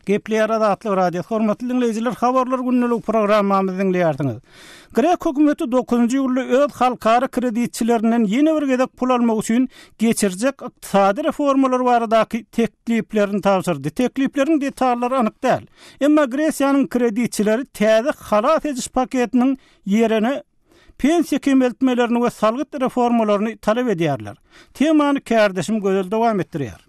Gepleýär Azatlyk Radiosy, hormatly diňleýjiler, Habarlar gündelik programmamyzy diňleýärsiňiz. Grek hökümeti dokuzynjy iýulda öz halkara kreditçilerinden ýene bir gezek pul almak üçin geçirjek ykdysady reformalar baradaky tekliplerini tabşyrdy. Teklipleriň detallary anyk däl. Emma Gresiýanyň kreditçileri täze halas ediş paketiniň ýerine pensiýa kemeltmelerini we salgyt reformalaryny talap edýärler. Temany kärdeşim Gözel dowam etdirýär.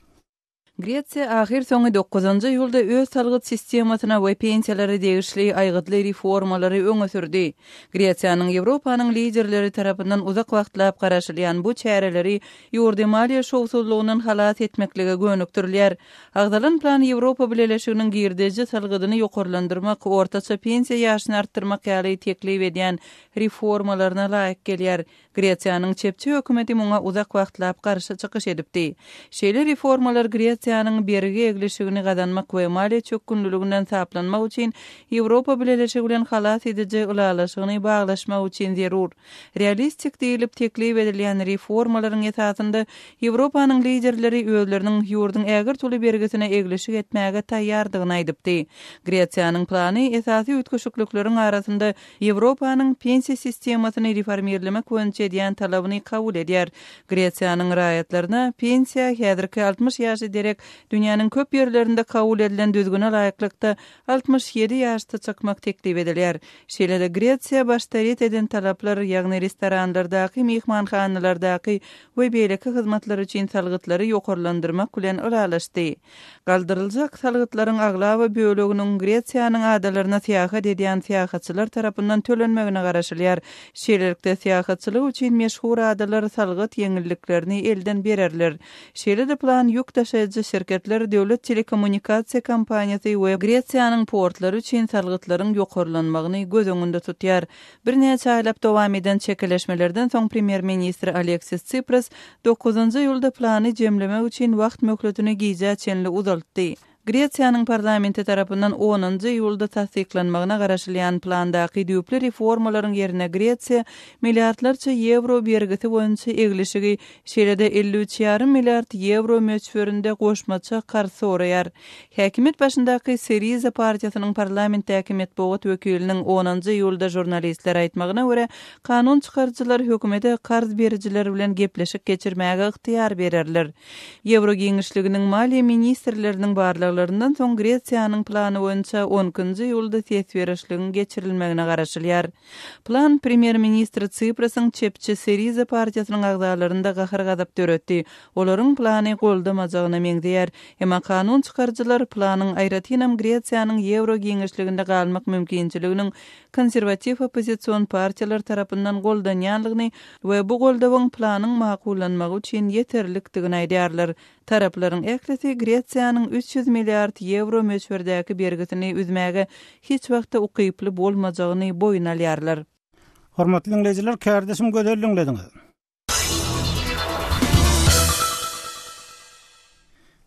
Gresiýa ahyrsoňy dokuzynjy iýulda öz salgyt sistemasyna we pensiýalara degişli aýgytly reformalary öňe sürdi. Gresiýanyň Ýewropanyň liderleri tarapyndan uzak wagtlap garaşylýan bu çäreleri ýurdy maliýe şowsuzlygyndan halas etmeklige gönükdirilýär. Agzalan plan Ýewropa Bileleşiginiň girdeji salgydyny ýokarlandyrmak, ortaça pensiýa ýaşyny artdyrmak ýaly teklip edýän reformalaryna laýyk gelýär. Gresiýanyň çepçi hökümeti muňa uzak wagtlap garşy çykyş edipdi. Şeýle reformalar Gresiýanyň bergi eglişigini gazanmak we maliýe çökgünliliginden saplanmak üçin Ýewropa Bileleşigi bilen halas ediji ylalaşygyny baglaşmak üçin zerur. Realistik diýlip teklip edilýän reformalaryň esasynda Ýewropanyň liderleri özleriniň ýurduň ägirt uly bergisine eglişik etmäge taýýardygyny aýdypdy. Gresiýanyň plany esasy üýtgeşiklikleriň arasynda Ýewropanyň pensiýa sistemasyny reformirlemek boýunça edýän talabyny kabul edýär. Gresiýanyň raýatlaryna pensiýa häzirki 60 ýaşa derek dünýäniň köp ýerlerinde kabul edilen düzgüne laýyklykda 67 ýaşda çykmak teklip edilýär. Şeýle-de Gresiýa başda ret eden talaplar, ýagny restoranlardaky, myhmanhanalardaky we beýleki hyzmatlar üçin salgytlary ýokarlandyrmak bilen ylalaşdy. Galdyryljak salgytlaryň aglaba böleginiň Gresiýanyň adalaryna syýahat edýän syýahatçylar tarapyndan tölenmegine garaşylýar. Şeýlelikde, syýahatçylyk üçin meşhur adalar salgyt ýeňilliklerini elden bererler. Şeýle-de plan ýük daşaýjy şirketler, döwlet telekommunikasiýa kompaniýasy we Gresiýanyň portlary üçin salgytlaryň ýokarlanmagyny göz öňünde tutýar. Birnäçe aýlap dowam eden çekeleşmelerden soň premýer-ministr Aleksis Tsipras dokuzynjy iýulda plany jemlemek üçin wagt möhletini gijä çenli uzaltdy. Gresiýanyň parlamenti tarapyndan onunjy iýulda tassyklanmagyna garaşylýan plandaky düýpli reformalaryň ýerine Gresiýa milliardlarça ýewro bergisi boýunça eglişigi, şeýle-de 53 ýarym milliard ýewro möçberinde goşmaça karz soraýar. Häkimiýet başyndaky Syriza partiýasynyň parlamentdäki metbugat wekiliniň onunjy iýulda žurnalistlere aýtmagyna görä, kanun çykaryjylar hökümete karz berijiler bilen gepleşik geçirmäge ygtyýar bererler. Ýewro giňişliginiň maliýe ministrleriniň barlaglaryndan soň Gresiýanyň plany boýunça on ikinji iýulda ses berişligiň geçirilmegine garaşylýar. Plan premýer-ministr Tsiprasyň çepçi Syriza partiýasynyň agzalarynda gahar-gazap döretdi. Olaryň plany goldamajagyna meňzeýär. Emma kanun çykaryjylar planyň, aýratynam Gresiýanyň ýewro giňişliginde galmak mümkinçiliginiň konserwatiw oppozision partiýalar tarapyndan goldanýanlygyny we bu goldawyň planyň makullanmagy üçin ýeterlikdigini aýdýarlar. Taraplaryň ählisi Gresiýanyň 300 milliard ýewro möçberdäki bergisini üzmäge hiç wagtda ukyply bolmajagyny boýun alýarlar. Hormatly diňleýjiler, kärdeşim Gözel diňlediňiz.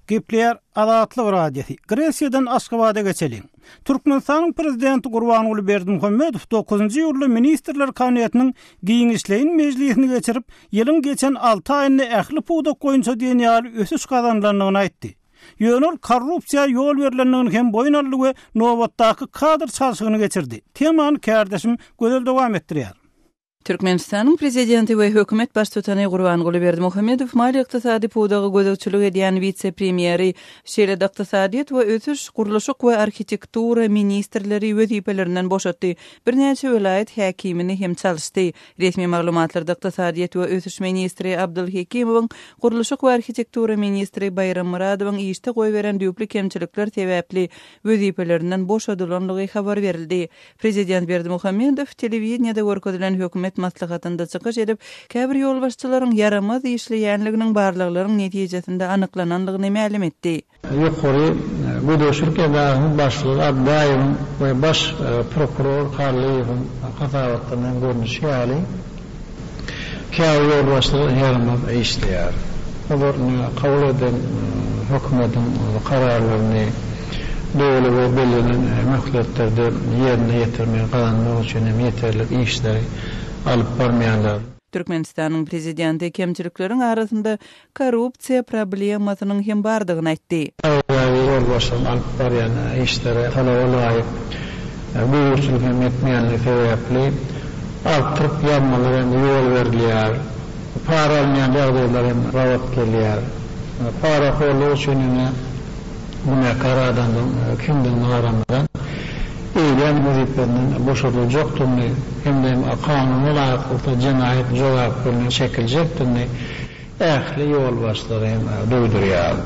Gepleýär Azatlyk Radiosy. Gresiýadan Aşgabada geçeliň. Türkmenistanyň Prezidenti Gurbanguly Berdimuhamedow dokuzynjy iýulda Ministrler Kabinetiniň giňişleýin mejlisini geçirip, ýylyň geçen alty aýynda ähli pudak boýunça diýen ýaly ösüş gazanylandygyny aýtdy. Ýöne ol korrupsiýa ýol berlendigini hem boýun aldy we nobatdaky kadr çalşygyny geçirdi. Temany kärdeşim Gözel dowam etdirýär. Türkmenistanyň Prezidenti we Hökümet Baştutany Gurbanguly Berdimuhamedow maliýe-ykdysady pudaga gözegçilik edýän wise-premýeri, şeýle-de ykdysadyýet we ösüş, gurluşyk we arhitektura ministrleri wezipelerinden boşatdy, birnäçe welaýat häkimini hem çalyşdy. Resmi maglumatlarda ykdysadyýet we ösüş ministri Abdyl Hekimowyň, gurluşyk we arhitektura ministri Baýram Myradowyň işde goýberen düýpli kemçilikler sebäpli wezipelerinden boşadylandygy habar berildi. Prezident Berdimuhamedow telewideniýede görkezilen hökümet maslahatynda çykyş edip, käbir ýolbaşçylaryň ýaramaz işleýänliginiň barlaglaryň netijesinde anyklanandygyny mälim etdi. Ýokary gözegçilik edarasynyň başlygy Abdaýewiň we baş prokuror Hallyýewiň hasabatlaryndan görnüşi ýaly, Käbir ýolbaşçylar ýaramaz işleýär. Olar indi kabul eden hökümetiň kararlaryny doly we bellenen möhletlerde ýerine ýetirmegi gazanmak üçin hem ýeterlik işleri alyp barmaýarlar. Türkmenistanyň Prezidenti kemçilikleriň arasynda korrupsiýa problemasynyň hem bardygyny aýtdy. Aýry-aýry. ýolbaşçylaryň alyp barýan işleri talaba laýyk gözegçilik hem etmeýänligi sebäpli artdyryp ýazmalar hem ýol berilýär. Para alynýan ýagdaýlar hem gabat gelýär. Parahorluk üçin ine günäkär adamyň kimdigine garamazdan, eýlän wezipesinden boşadyljakdygyny hem-de kanuna laýyklykda jenaýat jogapkärine çekiljekdigini ähli ýolbaşçylara hem duýdurýar.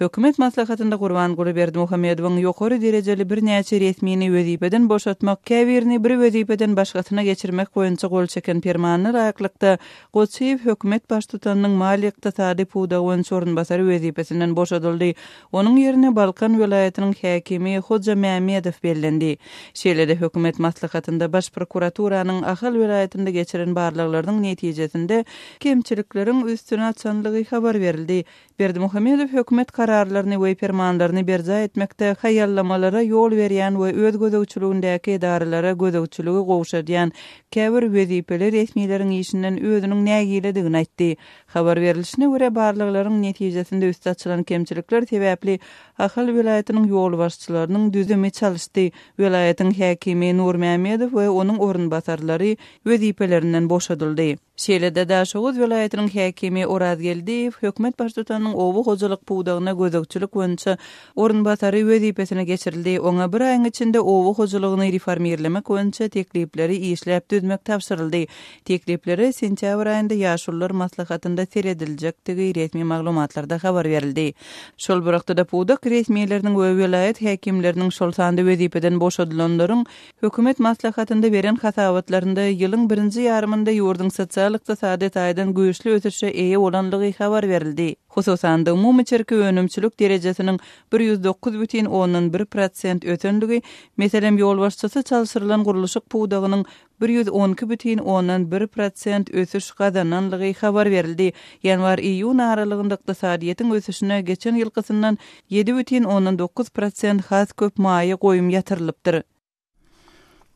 Hökümet maslahatynda Gurbanguly Berdimuhamedowyň ýokary derejeli birnäçe resmini wezipeden boşatmak, käbirini bir wezipeden başgasyna geçirmek boýunça gol çeken permanyna laýyklykda, Goçyýew hökümet baştutanynyň maliýe-ykdysady pudagy boýunça orunbasary wezipesinden boşadyldy. Onuň ýerine Balkan welaýatynyň häkimi Hoja Mämmedow bellendi. Şeýle-de hökümet maslahatynda Baş prokuraturanyň Ahal welaýatynda geçiren barlaglarynyň netijesinde kemçilikleriň üstüni açanlygy habar berildi. Berdimuhamedow hökümet kararlaryny we permanlaryny berjaý etmekde haýallamalara ýol berýän we öz gözegçiligindäki edaralara gözegçiligi gowşadýan käbir wezipeli resmileriň işinden özüniň nägiledigini aýtdy. Habar berlişine görä, barlaglaryň netijesinde üsti açylan kemçilikler sebäpli Ahal welaýatynyň ýolbaşçylarynyň düzümi çalyşdy, welaýatyň häkimi Nurmämmedow we onuň orunbasarlary wezipelerinden boşadyldy. Şeýle-de Daşoguz welaýatynyň häkimi Oraz Geldiýew hökümet baştutanynyň oba hojalyk pudagyna gözegçilik boýunça orunbasary wezipesine geçirildi. Oňa bir aýyň içinde oba hojalygyny reformirlemek boýunça teklipleri işläp düzmek tabşyryldy. Tekliplere sentýabr aýynda Ýaşulular maslahatynda serediljekdigi resmi maglumatlarda habar berildi. Şol bir wagtda-da pudak resmileriniň we welaýat häkimleriniň, şol sanda wezipeden boşadylanlaryň Hökümet maslahatynda beren hasabatlarynda ýylyň birinji ýarymynda ýurduň sosial-ykdysady taýdan güýçli ösüşe eýe bolandygy habar berildi. Hususan-da, umumy içerki önümçilik derejesiniň 109,1 prosent ösenligi, meselem, ýolbaşçysy çalşyrylan gurluşyk pudagynyň 112,1 prosent ösüş gazananlygy habar berildi. Ýanwar-iýun aralygynda ykdysadyýetiň ösüşine geçen ýylkysyndan 7,9 prosent has köp maýa goýum ýatyrylypdyr.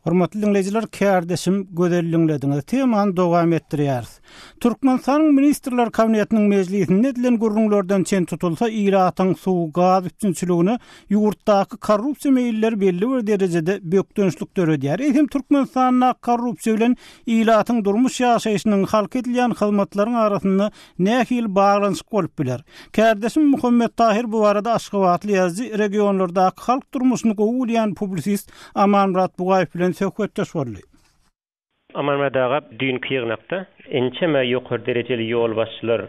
Hormatly diňleýjiler, kärdeşim Gözel diňlediňiz. Temany dowam etdirýäris. Türkmenistanyň Ministrler Kabinetiniň mejlisinde edilen gürrüňlerden çen tutulsa, ilatyň suw, gaz üpjünçiligine ýurtdaky korrupsiýa meýilleri belli bir derejede bökdençlik döredýär. Eýsem, Türkmenistandaky korrupsiýa bilen ilatyň durmuş ýaşaýşynyň, halka edilýän hyzmatlaryň arasynda nähili baglanyşyk bolup biler? Kärdeşim Muhammet Tahyr bu barada aşgabatly ýazyjy, regionlardaky halk durmuşyny gowy bilýän publisist Amanmyrat Bugaýew bilen söhbetdeş boldy. Amanmyrat aga, düýnki ýygnakda ençeme ýokary derejeli ýolbaşçylar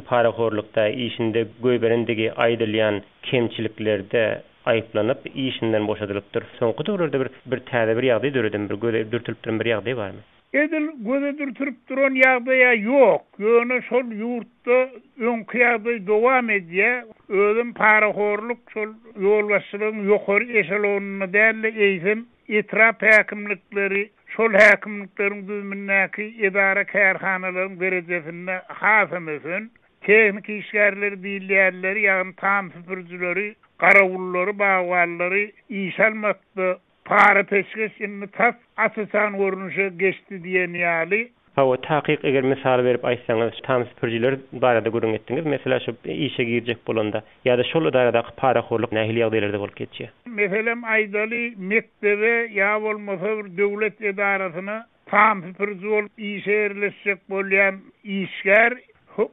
parahorlukda işinde goýberendigi aýdylýan kemçiliklerde aýyplanyp, işinden boşadylypdyr. Soňky döwürlerde bir bir täze bir ýagdaý döredimi, bir göze dürtülip duran bir ýagdaý barmy? Edil göze dürtülip duran ýagdaý-a ýok, ýöne şol ýurtda öňki ýagdaý dowam edýär. Özem parahorluk şol ýolbaşçylygyň ýokary eşelonynda däl-de, eýsem, etrap häkimlikleri, şol häkimlikleriň düzümindäki edara-kärhanalaryň derejesinde hasam ösen. Tehniki işgärleri diýilýänleri, ýagny tam süpürijileri, garawullary, bagbanlary işe almakda Para-peşgeş indi tas aç-açan görnüşe geçdi diýen ýaly. Hawa, takyk eger mysal berip aýtsaňyz, tam süpürijiler barada gürrüň etdiňiz, meselä şu işe girjek bolanda ýa-da şol edaradaky parahorluk nähili ýagdaýlarda bolup geçýär? Meselem aýdaly, mekdebe ýa bolmasa bir döwlet edarasyna tam süpüriji bolup işe ýerleşjek bolýan işgär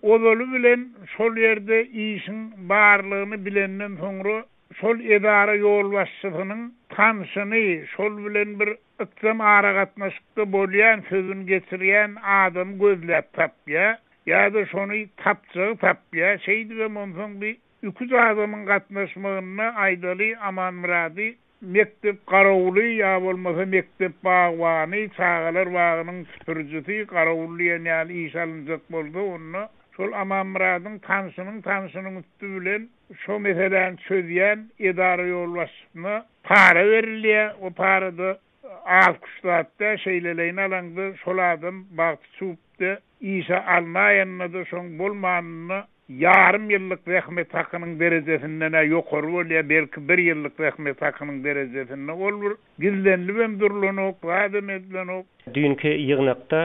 ozaly bilen şol ýerde işiň barlygyny bilenden soňra şol edara ýolbaşçysynyň tanşyny, şol bilen bir ykjam aragatnaşykda bolýan, sözüni geçirýän adamy gözläp tapýar ýa-da şony tapjagy tapýar. Şeýdibem onsoň bir iküç adamyň gatnaşmagynda, aýdaly, Amanmyrady mekdep garawuly ýa bolmasa mekdep bagbany, çagalar bagynyň süpürijisi, garawul diýen ýaly işe alynjak bolsa, onda şol Amanmyradyň tanşynyň tanşynyň üsti bilen Şo meseläni çözýän edara ýolbaşçysyna para berilýär, o para-da az-küş zat däl, şeýleleýin alaňda şol adam bagty çüwüp-de işe alnaýanda-da şoň bolmanynda. ýarym ýyllyk zähmet hakynyň derejesinden-ä ýokary bolýar, belki bir ýyllyk zähmet hakynyň derejesinde. Ol bir gizlenilibem durlanok, zadam edilenok. Düýnki ýygnakda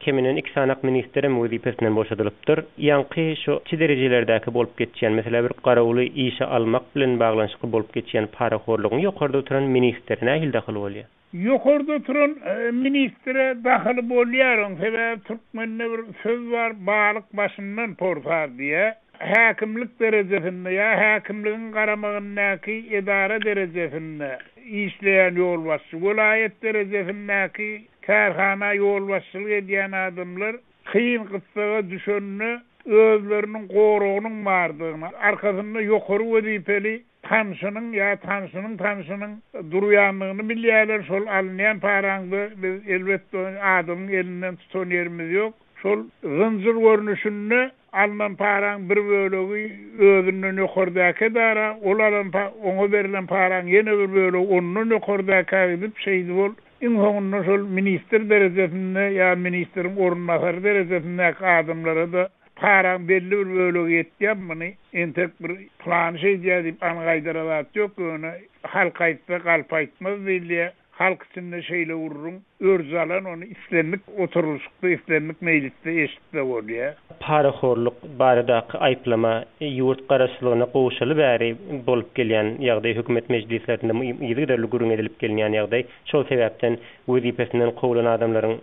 keminden iki sanak ministrem wezipesinden boşadylypdyr. Ýaňky şu kiçi derejelerdäki bolup geçýän, meselä bir garawuly işe almak bilen baglanyşykly bolup geçýän parahorlugyň ýokarda oturan ministre nähili dahyly bolýar? Ýokarda oturan ministre dahyly bolýar oň, sebäbi türkmende bir söz bar, balyk başyndan porsar diýýär. Häkimlik derejesinde ýa häkimligiň garamagyndaky edara derejesinde işleýän ýolbaşçy, welaýat derejesindäki kärhana ýolbaşçylyk edýän adamlar kyn gyssaga düşende özleriniň goragynyň bardygyny, arkasynda ýokary wezipeli tanşynyň ýa tanşynyň tanşynyň durýandygyny bilýärler, şol alynýan paraňda biz elbetde adamyň elinden tutan ýerimiz ýok, şol zynjyr görnüşinde alnan paraň bir bölegi özünden ýokardaky edara, ol alan oňa berlen paraň ýene bir bölegi ondan ýokardaka gidip şeýdip ol iň soňunda şol ministr derejesinde ýa ministriň orunbasary derejesindäki adamlara-da Paraň belli bir bölegi ýetýär, muny entek bir plany şeýdýär diýip anyk aýdara zat ýok, ýöne halk aýtsa galp aýtmaz diýilýär. Halk içinde şeýle gürrüň örç alan, ony islendik oturylyşykda, islendik meýlisde eşitse bolýar. Parahorluk baradaky aýyplama ýurt garaşsyzlygyna gowşaly bäri bolup gelýän ýagdaý, hökümet mejlislerinde yzygiderli gürrüň edilip gelinýän ýagdaý. Şol sebäpden wezipesinden kowlan adamlaryň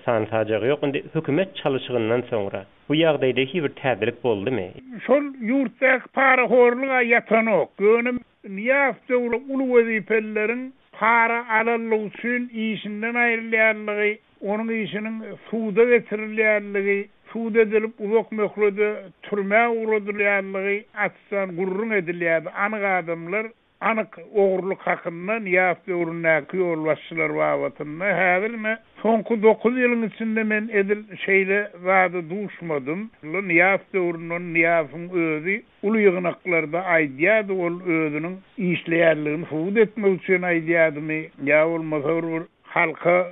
sany-sajagy ýok. Indi hökümet çalyşygyndan soňra bu ýagdaýda hiç bir täzelik boldumy? Şol ýurtdaky parahorlug-a ýatanok. Ýöne Nyýazow döwri uly wezipelileriň para alanlygy üçin işinden aýrylýanlygy, onuň işiniň suda geçirilýänligi, sud edilip uzak möhlede türmä ugradylýanlygy açyşan gürrüň edilýärdi. Anyk adamlar Anyk ogurlyk hakynda Nyýazow döwründäki ýolbaşçylar babatynda häzir ine soňky dokuz ýylyň içinde men edil şeýle zada duşmadym. Nyýazow döwründe ony Nyýazowyň özi uly ýygnaklarda aýdýardy, ol özüniň işleýänligini subut etmek üçin aýdýardymy ýa bolmasa bir bir halka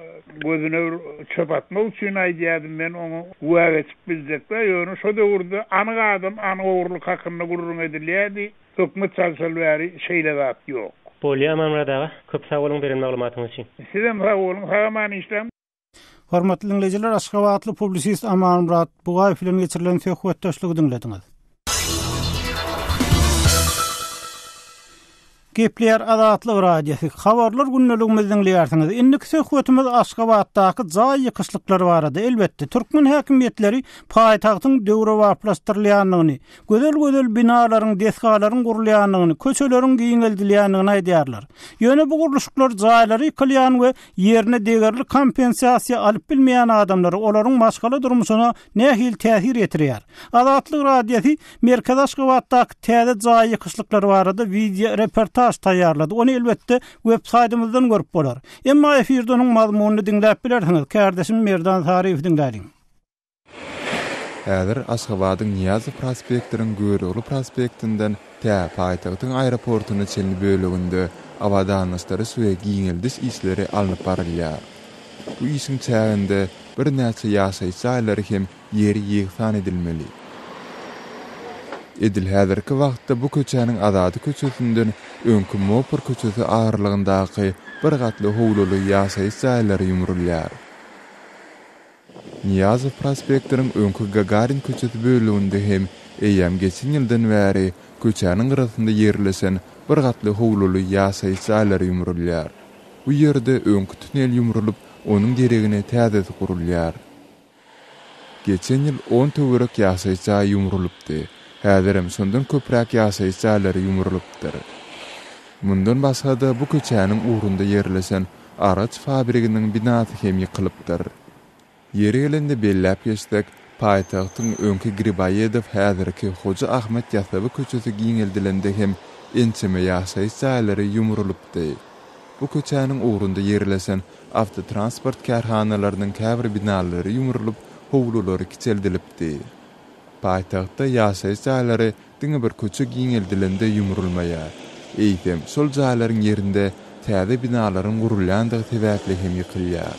gözüne bir çöp atmak üçin aýdýardy, men oňa güwä geçip biljek däl, ýöne şo döwürde anyk adam, anyk ogurlyk hakynda gürrüň edilýärdi. Hökümet çalşaly bäri şeýle zat ýok. Bolýa Amanmyrat aga, köp sag boluň beren maglumatyňyz üçin. Sizem sag boluň, sag-aman işläň. Hormatly diňleýjiler, aşgabatly publisist Amanmyrat Bugaýew bilen geçirilen söhbetdeşligi diňlediňiz. Gepleýär Azatlyk Radiosy. Habarlar gündeligimizi diňleýärsiňiz. Indiki söhbetimiz Aşgabatdaky jaý ýykyşlyklary barada. Elbetde, türkmen häkimiýetleri paýtagtyň döwrebaplaşdyrylýandygyny, gözel-gözel binalaryň, desgalaryň gurulýandygyny, köçeleriň giňeldilýändigini aýdýarlar. Ýöne bu gurluşyklar jaýlary ýykylýan we ýerine degerli kompensasiýa alyp bilmeýän adamlara, olaryň maşgala durmuşyna nähili täsir ýetirýär? Azatlyk Radiosy Merkezi Aşgabatdaky täze jaý ýykyşlyklary barada wideo reportaž taýýarlady. Ony elbetde web saýtymyzdan görüp bolar. Emma efirde onuň mazmunyny diňläp bilersiňiz. Kärdeşim Merdan Saryýewi diňläliň. Häzir Aşgabadyň Nyýazow prospektiniň Görogly prospektinden tä paýtagtyň aeroportuna çenli böleginde abadanlaşdyryş we giňeldiş işleri alnyp barylýar. Bu işiň çäginde birnäçe ýaşaýyş jaýlary hem ýeri ýegsan edilmeli. Edil häzirki wagtda bu köçäniň Azady köçesinden öňki Mopr köçesi aralygyndaky bir gatly howluly ýaşaýyş jaýlary ýumrulýar. Nyýazow prospektiniň öňki Gagarin köçesi böleginde hem eýýäm geçen ýyldan bäri köçäniň gyrasynda ýerleşen bir gatly howluly ýaşaýyş jaýlary ýumrulýar. Bu ýerde öňki tunel ýumrulyp, onuň deregine täzesi gurulýar. Geçen ýyl on töwerek ýaşaýyş jaýy ýumrulypdy. Häzirem şondan köpräk ýaşaýyş jaýlary ýumrulypdyr. Mundan başga-da bu köçäniň ugrunda ýerleşen Araç fabriginiň binasy hem ýykylypdyr. Ýeri gelende belläp geçsek, paýtagtyň öňki Griboýedow häzirki Hoja Ahmet Ýasawy köçesi giňeldilende hem ençeme ýaşaýyş jaýlary ýumrulypdy. Bu köçäniň ugrunda ýerleşen awtotransport kärhanalarynyň käbir binalary ýumrulyp, howlulary kiçeldilipdi. Paýtagtda ýaşaýyş jaýlary diňe bir köçe giňeldilende ýumrulmaýar. Eýsem, şol jaýlaryň ýerinde täze binalaryň gurulýandygy sebäpli hem ýykylýar.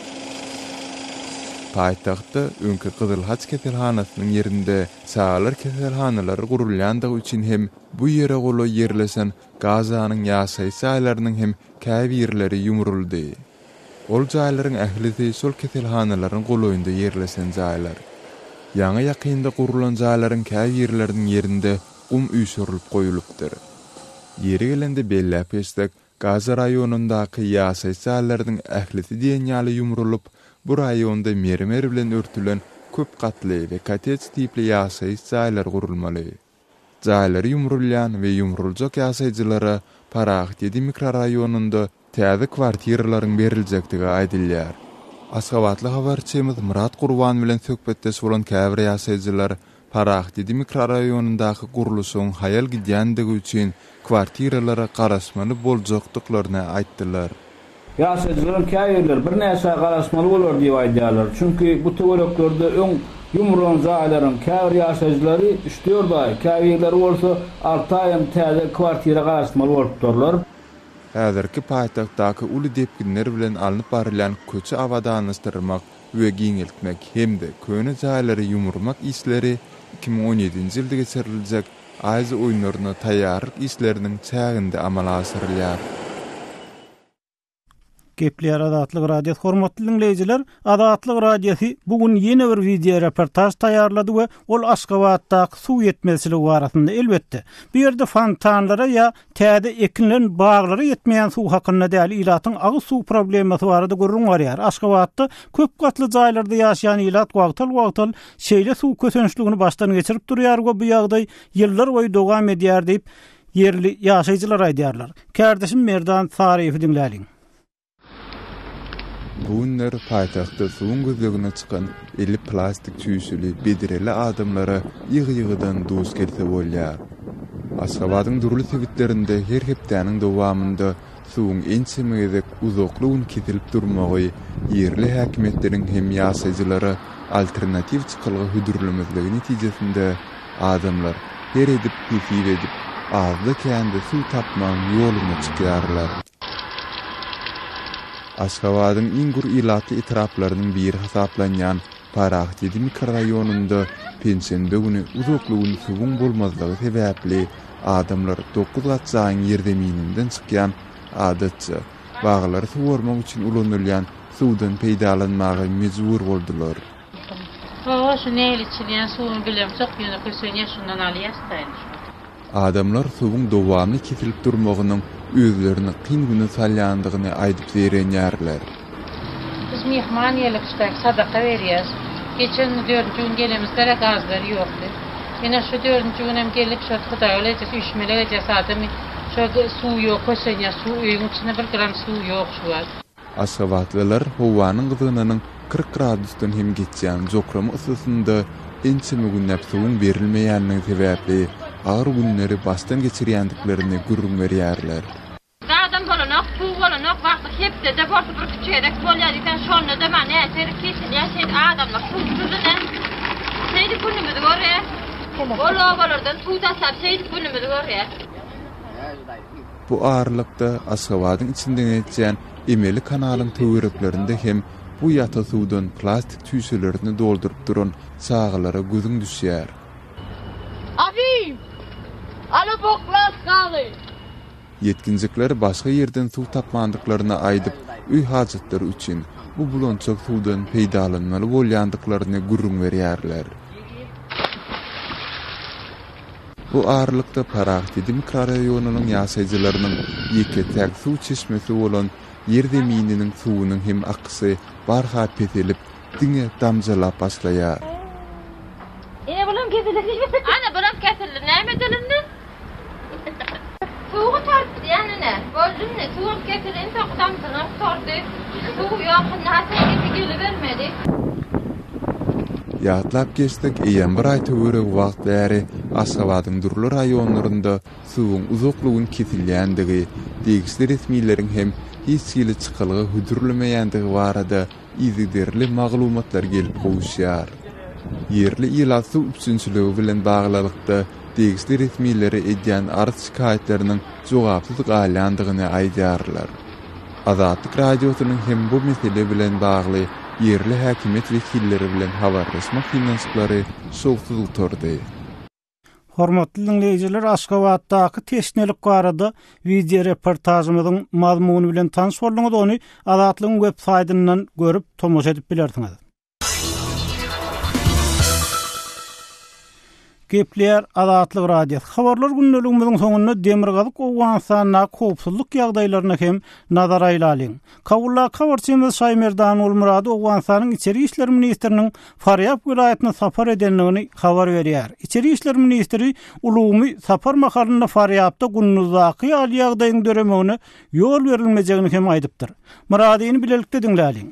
Paýtagtda öňki Gyzyl Haç keselhanasynyň ýerinde çagalar keselhanalary gurulýandygy üçin hem bu ýere golaý ýerleşen Gazanyň ýaşaýyş jaýlarynyň hem käbirleri ýumruldy. Ol jaýlaryň ählisi şol keselhanalaryň golaýynda ýerleşen jaýlar. Ýaňy-ýakynda gurlan jaýlaryň käbirleriniň ýerinde gum üýşürilip goýulypdyr. Ýeri gelende belläp geçsek, Gaza raýonyndaky ýaşaýyş jaýlarynyň ählisi diýen ýaly ýumrulyp, bu raýonda mermer bilen örtülen köp gatly we kottej tipli ýaşaýyş jaýlary gurulmaly. Jaýlary ýumrulýan we ýumruljak ýaşaýjylara Parahat ýedi mikroraýonynda täze kwartiralaryň beriljekdigi aýdylýar. Aşgabatly habarçymyz Myrat Gurban bilen söhbetdeş bolan käbir ýaşaýjylar Parahat ýedi mikroraýonyndaky gurluşygyň haýal gidýändigi üçin kwartiralara garaşmaly boljakdyklaryny aýtdylar. Ýaşaýjylaryň käbirleri birnäçe aý garaşmaly bolar diýip aýdýarlar. Çünki bu töwereklerde öň ýumrulan jaýlaryň käbir ýaşaýjylary üç-dört aý, käbirleri bolsa alty aý hem täze kwartira garaşmaly bolupdyrlar. Häzirki paýtagtdaky uly depginler bilen alnyp barylýan köçe abadanlaşdyrmak we giňeltmek hem-de köne jaýlary ýumurmak işleri 2017-nji ýylda geçiriljek Aziýa oýunlaryna taýýarlyk işleriniň çäginde amala aşyrylýar. Gepleýär Azatlyk Radiosy Hormatly diňleýjiler, Azatlyk Radiosy bu gün ýene bir wideo reportaž taýýarlady we ol Aşgabatdaky suw ýetmezçiligi barasynda. Elbetde, bu ýerde fontanlara ýa täze ekilen baglara ýetmeýän suw hakynda däl, ilatyň agyz suw problemasy barada gürrüň barýar. Aşgabatda köp gatly jaýlarda ýaşaýan ilat wagtal-wagtal şeýle suw kösençligini başdan geçirip durýar we bu ýagdaý ýyllar boýy dowam edýär diýip, ýerli ýaşaýjylar aýdýarlar. Kärdeşim Merdan Saryýewi diňläliň. Bu günler paýtagtda suwuň gözlegine çykan eli plastik çüýşeli, bedreli adamlara ýygy-ýygydan duş gelse bolýar. Aşgabadyň dürli sebitlerinde her hepdäniň dowamynda suwuň ençeme gezek uzakly gün kesilip durmagy ýerli häkimiýetleriň hem ýaşaýjylara alternatiw çykalga hödürlemezligi netijesinde adamlar her edip hesip edip azda-kände suw tapmagyň ýoluna çykýarlar. Aşgabadyň iň gür ilatly etraplarynyň biri hasaplanýan Parahat ýedi mikroraýonynda penşenbe güni uzakly gün suwuň bolmazlygy sebäpli adamlar dokuz gat jaýyň ýerzemininden çykýan adatça, baglary suwarmak üçin ulanylýan suwdan peýdalanmaga mejbur boldular. Hawa şu nähili içilýän suwuny bilemzok ýöne kösenýä şundan alýasda indi şu. Adamlar suwuň dowamly kesilip durmagynyň özlerini kyn güne salýandygyny aýdyp zeýrenýärler. Biz myhman gelip şutak sadaka berýäs. Geçen gün dördünji gün gelemizde-de gazlar ýokdy. Ine şu dördünji günem geldik şo Hudaýýoly ejesi üýşmele edýäs adamy şo suw ýok kösenýäs suw öýüň içinde bir gram suw ýok şu wagt. Aşgabatlylar howanyň gyzgynynyň 40 gradusdan hem geçýän jokrama yssysynda ençeme günläp suwuň berilmeýänligi sebäpli agyr günleri başdan geçirýändiklerini gürrüň berýärler. Zadam bolanok, suw bolanok, wagty hepdede bolsa bir kiçi gezek bolýar diýseň, şonda-da maňa näçe gezek kesilýär, şeýdip adamlar suwsuz ine. Şeýdip günümizi görýäs. Ol obalardan suw daşap şeýdip günümizi görýäs. Bu aralykda, Aşgabadyň içinden geçýän emeli kanalyň töwereklerinde hem bu ýata suwdan plastik çüýşelerini dolduryp duran çagalara gözüň düşýär. Azim! Ala boklas galy! Ýetginjekler başga ýerden suw tapmandyklaryny aýdyp, öý hajatlary üçin bu bulançak suwdan peýdalanmaly bolýandyklaryny gürrüň berýärler. Bu aralykda Parahat-ýedi mikroraýonynyň ýaşaýjylarynyň ýeke-täk suw çeşmesi bolan ýerzemininiň suwunyň hem akyşy barha peselip, diňe damjalap başlaýar. Ine bulam kesildi. Ana bulam kesildi. Näme edeli indi? Suw gutardy diýýän ine. Boldy indi. Suwam kesildi. Iň soňky damjynam gutardy. Suw ýok. Indi haçan gelse gelibermeli. Ýatlap geçsek, eýýäm bir aý töweregi wagt bäri Aşgabadyň dürli raýonlarynda suwuň uzakly gün kesilýändigi, degişli resmileriň hem hiç hili çykalga hödürlemeýändigi barada yzygiderli maglumatlar gelip gowuşýar. Ýerli ilat suw üpjünçiligi bilen baglylykda degişli resmilere edýän arz-şikaýatlarynyň jogapsyz galýandygyny aýdýarlar. Azatlyk Radiosynyň hem bu mesele bilen bagly ýerli häkimiýet wekilleri bilen habarlaşmak synanyşyklary şowsuz gutardy. Hormatly diňleýjiler, Aşgabatdaky teşnelik barada wideoreportažymyzyň mazmuny bilen tanyş bolduňyz, ony Azatlygyň web saýtyndan görüp, tomaşa edip bilersiňiz. Gepleýär Azatlyk Radiosy. Habarlar gündeligimiziň soňunda Demirgazyk Owganystandaky howpsuzlyk ýagdaýlaryna hem nazar aýlalyň. Kabuldaky habarçymyz Şaýmerdan Gulmyrady Owganystanyň Içeri işler ministriniň Farýab welaýatyna sapar edendigini habar berýär. Içeri işler ministri Ulumy sapar mahalynda Farýabda Gunduzdaky ýaly ýagdaýyň döremegine ýol berilmejegini hem aýdypdyr. Myradyny bilelikde diňläliň.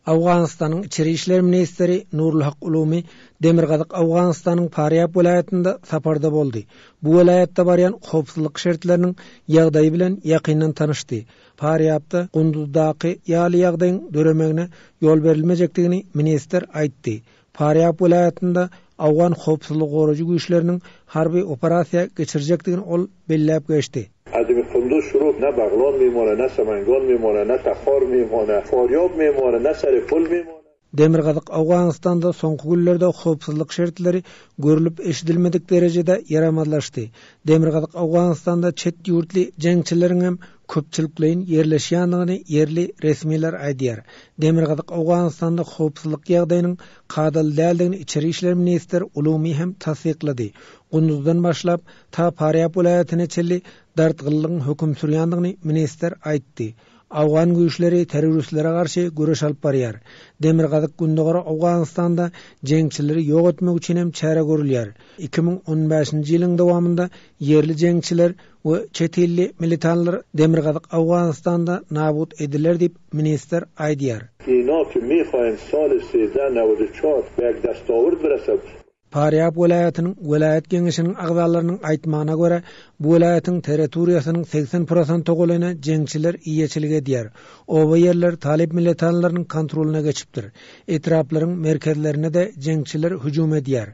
Owganystanyň içeri işler ministri Nurulhak Ulumy Demirgazyk Owganystanyň Farýab welaýatynda saparda boldy. Bu welaýatda barýan howpsuzlyk şertleriniň ýagdaýy bilen ýakyndan tanyşdy. Farýabda Gunduzdaky ýaly ýagdaýyň döremegine ýol berilmejekdigini ministr aýtdy. Farýab welaýatynda owgan howpsuzlygy goraýjy güýçleriniň harby operasiýa geçirjekdigini ol belläp geçdi. Ademi Kunduz şurub ne Baglan mimone, ne Samangan mimone, ne Takhar mimone, Farýab mimone, ne Sar-e-Pul mimone. Demirgazyk Owganystanda soňky günlerde howpsuzlyk şertleri görlüp-eşidilmedik derejede ýaramazlaşdy. Demirgazyk Owganystanda çet ýurtly jeňçileriňem köpçülikleýin ýerleşýändigini ýerli resmiler aýdýar. Demirgazyk Owganystanda howpsuzlyk ýagdaýynyň kadaly däldigini içeri işler ministr Ulumi hem tassyklady. Gunduzdan başlap, ta Farýab welaýatyna çenli dartgynlygyň höküm sürýändigini ministr aýtdy. Owgan güýçleri terroristlere garşy göreş alyp barýar. Demirgazyk-Gündogar Owganystanda jeňçileri ýok etmek üçin hem çäre görülýär. 2015-nji ýylyň dowamynda ýerli jeňçiler we çet illi militanlar Demirgazyk Owganystanda nabut ediler diýip, ministr aýdýar. Ina ki mihahim sal sezde newed u çar be ýek destawird biresed. Farýab welaýatynyň welaýat geňeşiniň agzalarynyň aýtmagyna görä, bu welaýatyň territoriýasynyň 80 prosente golaýyna jeňçiler eýeçilik edýär. Oba ýerler talyp militanlarynyň kontrolyna geçipdir. Etraplaryň merkezlerine-de jeňçiler hüjüm edýär.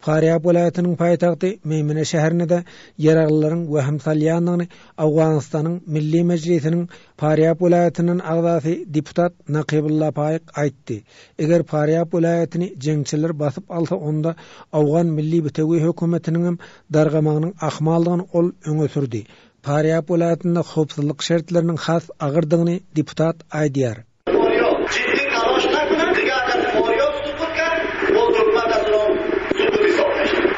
Farýab welaýatynyň paýtagty Meýmene şäherine-de ýaraglylaryň wehim salýandygyny Owganystanyň Milli Mejlisiniň Farýab welaýatyndan agzasy deputat Nakybulla Faýyk aýtdy. Eger Farýab welaýatyny jeňçiler basyp alsa onda Owgan milli bitewi hökümetiniňem dargamagynyň ahmaldygyny ol öňe sürdi. Farýab welaýatynda howpsuzlyk şertleriniň has agyrdygyny deputat aýdýar. Farýab jiddiý talaş nakunad, dige agar Farýab sukut kard, boz hökümet az on sukut hisob meşavad.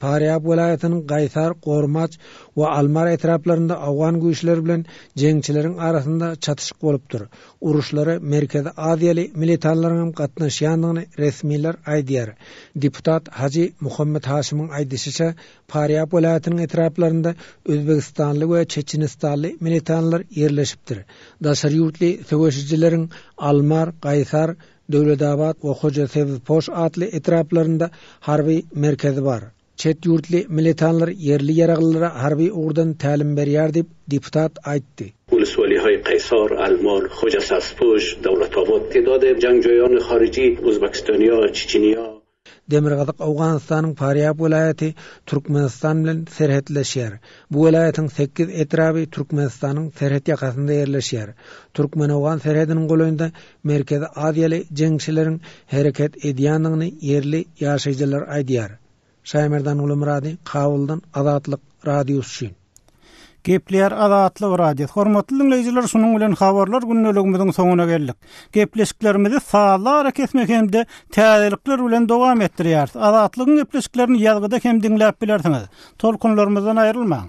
Farýab welaýatynyň Gaýsar, Gormaç we Almar etraplarynda owgan güýçleri bilen jeňçileriň arasynda çatyşyk bolupdyr. Uruşlara Merkezi Aziýaly militanlaryňam gatnaşýandygyny resmiler aýdýar. Deputat Hajy Muhammet Haşymyň aýdyşyça, Farýab welaýatynyň etraplarynda özbegistanly we çeçenistanly militanlar ýerleşipdir. Daşary ýurtly söweşijileriň Almar, Gaýsar, Döwletabat we Hojasebzpoş atly etraplarynda harby merkezi bar. Çet ýurtly militanlar ýerli ýaraglylara harby ugurdan tälim berýär diýip, deputat aýtdy. Wolswalihaý Kaýsar, Almar, Hojasabzpoş, Döwletabat tedady jangjoýany hariji Uzbekistaniýa, Çeçeniýa. Demirgazyk Owganystanyň Farýab welaýaty Türkmenistan bilen serhetleşýär. Bu welaýatyň sekiz etraby Türkmenistanyň serhet ýakasynda ýerleşýär. Türkmen-owgan serhediniň golaýynda Merkezi Aziýaly jeňçileriň hereket edýändigini ýerli ýaşaýjylar aýdýar. Şaýmerdan Gulumyrady, Kabuldan Azatlyk Radiosy üçin. Gepleýär Azatlyk Radiosy. Hormatly diňleýjiler, şunuň bilen habarlar gündeligimiziň soňuna geldik. Gepleşiklerimizi sazly arakesme hem-de täzelikler bilen dowam etdirýäris. Azatlygyň gepleşiklerini ýazgyda hem diňläp bilersiňiz. Tolkunlarymyzdan aýrylmaň.